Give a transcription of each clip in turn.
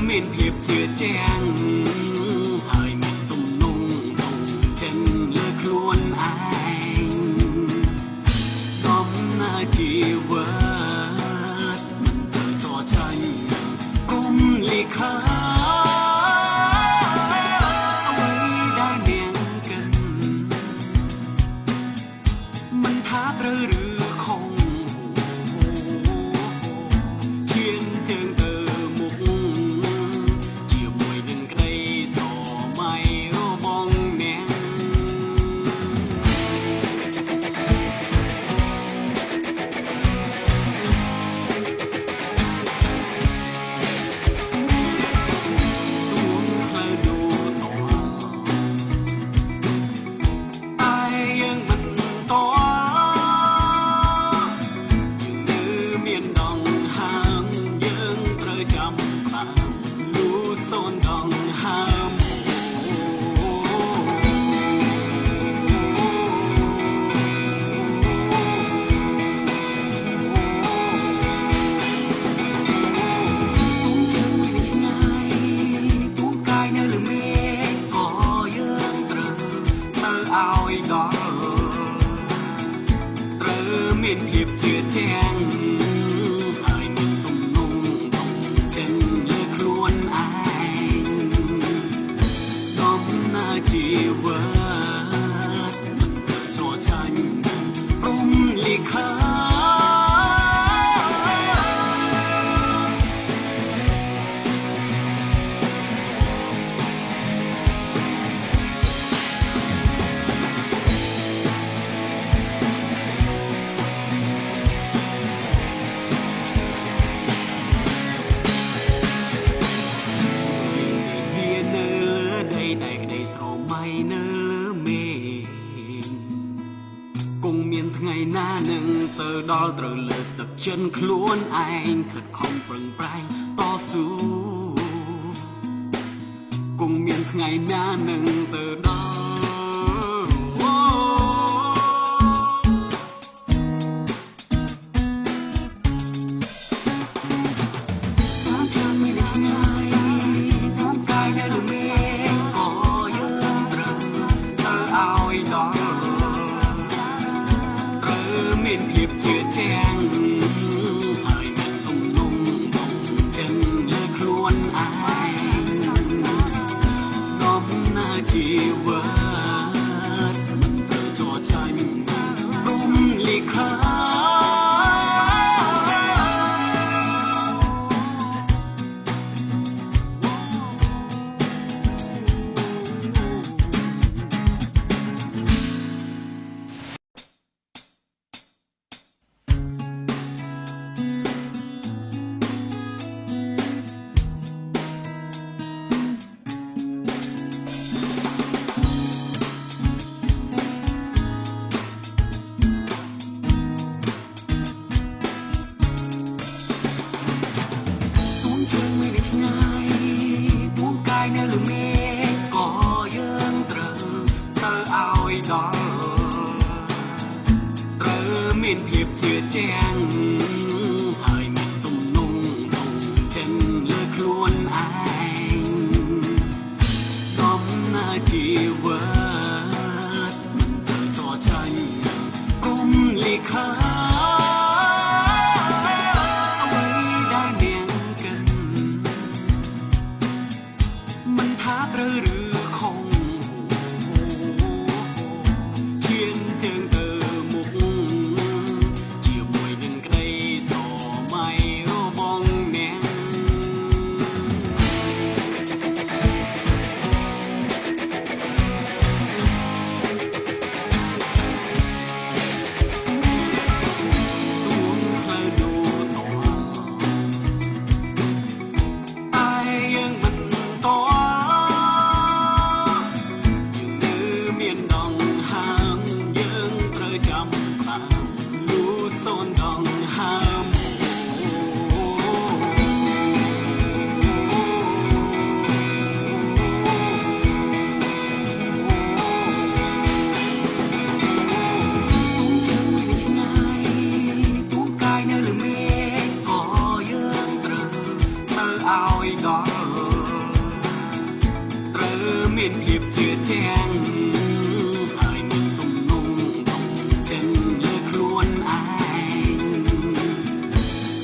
មានភាពជឿជាក់ហើយមានទំនុកទុំចិនលើខ្លួនឯងដំណើរជីវិតមិនត្រូវចោចាញ់ព្រំលិខិតអ្វីដែលនាងគិតមិនថាត្រូវឬខុសឈានជើងទៅមុខជាមួយនឹងក្តីសម័យរបស់អ្នកទួងផ្លូវនោះតតែយើងមិនតយើងនៅមានដងហើមយើងត្រូវចាំប្រាំលូសូនដងហើមទួងជើងនៅឆ្ងាយទួងកាយនៅលើមេឃក៏យើងត្រូវទៅឲ្យដល់ត្រូវមានភាពជឿជាក់ហើយមានទំនុកទុំចិនលើខ្លួនឯងដំណើរជីវិតមិនត្រូវចោចាញ់ព្រំលិខិតវានៅលើដីតែក្តីស្រមៃនៅលើមេឃគង់មានថ្ងៃណានឹងទៅដល់ត្រូវលើកទឹកចិត្តខ្លួនឯងខិតខំប្រឹងប្រែងតស៊ូគង់មានថ្ងៃណានឹងទៅដល់តាមចាំមានឆ្ងាយតាមកាយនៅលើមេឃក៏យើងត្រូវទៅឲ្យដល់ត្រូវមានភាពជឿជាក់ហើយមានទំនុកទុំចិនលើខ្លួនឯងដំណើរជីវិតមិនត្រូវចោចាញ់ព្រំលិខិតទួងជើងមិននៅឆ្ងាយទួងកាយនៅលើមេឃក៏យើងត្រូវទៅឲ្យដល់ត្រូវមានភាពជឿជាក់ហើយមានទំនុកទុំចិនលើខ្លួនឯងដំណើរជីវិតមិនត្រូវចោចាញ់ព្រំលិខិតអ្វីដែលនាងគិតមិនថាត្រូវឬខុសឈានជើងទៅមុខជាមួយនឹងក្តីសម័យរបស់អ្នកទួងផ្លូវនោះតតែយើងមិនតយើងនៅមានដងហើមយើងត្រូវចាំប្រាំលូសូនដងហើមទួងជើងនៅឆ្ងាយទួងកាយនៅលើមេឃក៏យើងត្រូវទៅឲ្យដល់ មានភាពជឿជាក់ហើយមានទំនុកទុកចិត្តលើខ្លួនឯង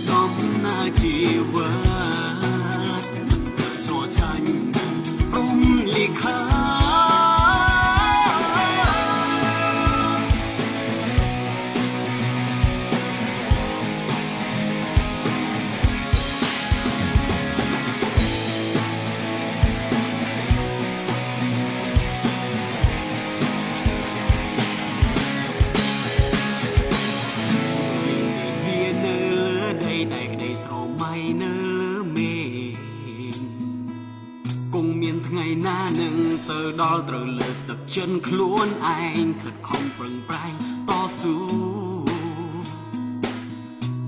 ដំណើរជីវិតមិនត្រូវឈរចាញ់ព្រំលិខិតតែក្តីស្រមៃនៅលើមេឃគង់មានថ្ងៃណានឹងទៅដល់ត្រូវលើកទឹកចិត្តខ្លួនឯងខិតខំប្រឹងប្រែងតស៊ូ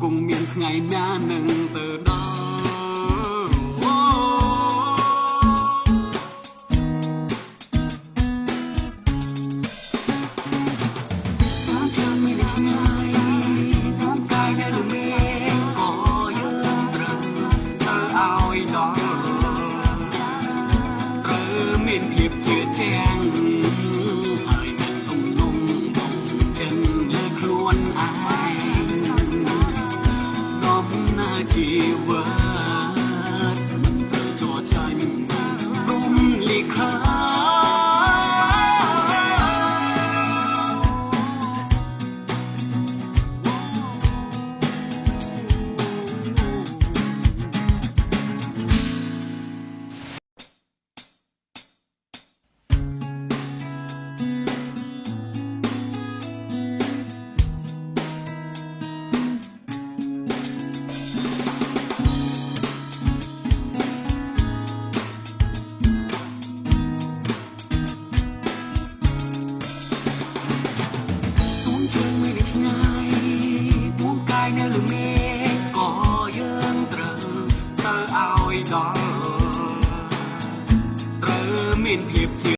គង់មានថ្ងៃណានឹងទៅដល់តាមមានថ្ងៃតាមកាយនៅលើមេឃក៏យើងត្រូវទៅឲ្យដល់ត្រូវមានភាពជឿជាក់